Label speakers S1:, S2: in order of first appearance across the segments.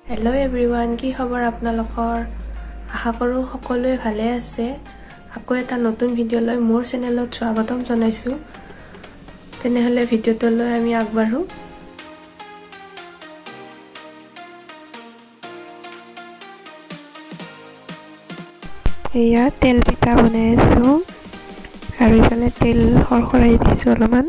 S1: Hello' everyone, কি খবৰ আপোনালোকৰ? আশা কৰোঁ সকলোৱে ভালে আছে। আকৌ এটা নতুন ভিডিঅ' লৈ মোৰ চেনেলত স্বাগতম জনাইছোঁ। তেনেহ'লে ভিডিঅ'টোলৈ আমি আগবাঢ়োঁ।
S2: এয়া তেল পিঠা বনাই আছোঁ আৰু ইফালে তেল সৰসৰাই দিছোঁ অলপমান।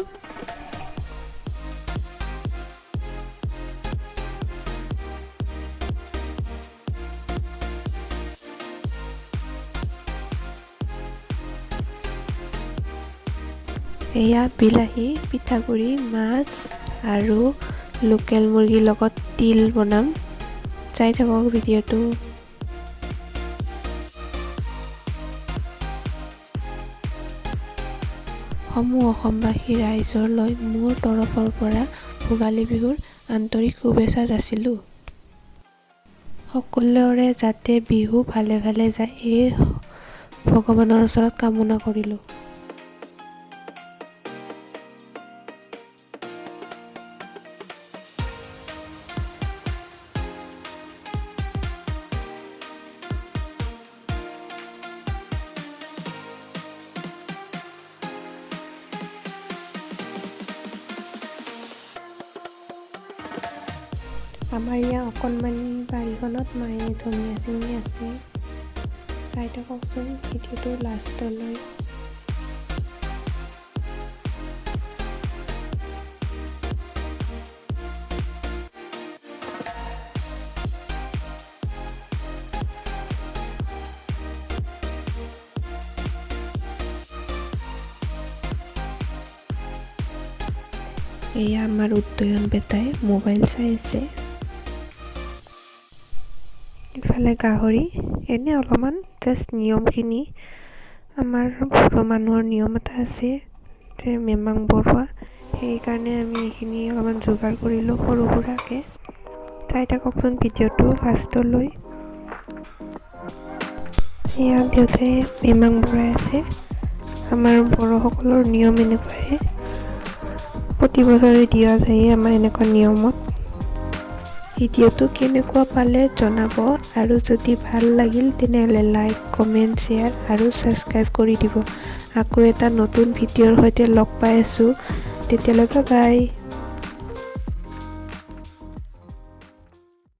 S1: এয়া বিলাহী, পিঠাগুড়ি, মাছ আৰু লোকেল মুৰ্গীৰ লগত তিল বনাম। চাই থাকক ভিডিঅ'টো। সমূহ অসমবাসী ৰাইজলৈ মোৰ তৰফৰ পৰা ভোগালী বিহুৰ আন্তৰিক শুভেচ্ছা যাচিলোঁ। সকলোৰে যাতে বিহু ভালে ভালে যায়, এই ভগৱানৰ ওচৰত কামনা কৰিলোঁ।
S2: আমাৰ ইয়াৰ অকণমানি বাৰীখনত মায়ে ধনিয়া ছিঙি আছে। চাই থাককচোন ভিডিঅ'টো লাষ্টলৈ। এয়া আমাৰ উদয়ন বেটাই মোবাইল চাই আছে। ইফালে গাহৰি এনে অলপমান জাষ্ট নিয়মখিনি, আমাৰ বড়ো মানুহৰ নিয়ম এটা আছে যে মেমাং বৰোৱা, সেইকাৰণে আমি এইখিনি অলপমান যোগাৰ কৰিলোঁ সৰু সুৰাকৈ। চাই থাককচোন ভিডিঅ'টো লাষ্টলৈ। এয়া দেউতাই মেমাং বৰাই আছে। আমাৰ বড়োসকলৰ নিয়ম এনেকুৱাই, প্ৰতি বছৰে দিয়া যায় আমাৰ এনেকুৱা নিয়মত।
S1: ভিডিঅ'টো কেনেকুৱা পালে জনাব আৰু যদি ভাল লাগিল তেনেহ'লে লাইক, কমেণ্ট, শ্বেয়াৰ আৰু ছাবস্ক্ৰাইব কৰি দিব। আকৌ এটা নতুন ভিডিঅ'ৰ সৈতে লগ পাই আছোঁ। তেতিয়ালৈ বাই বাই।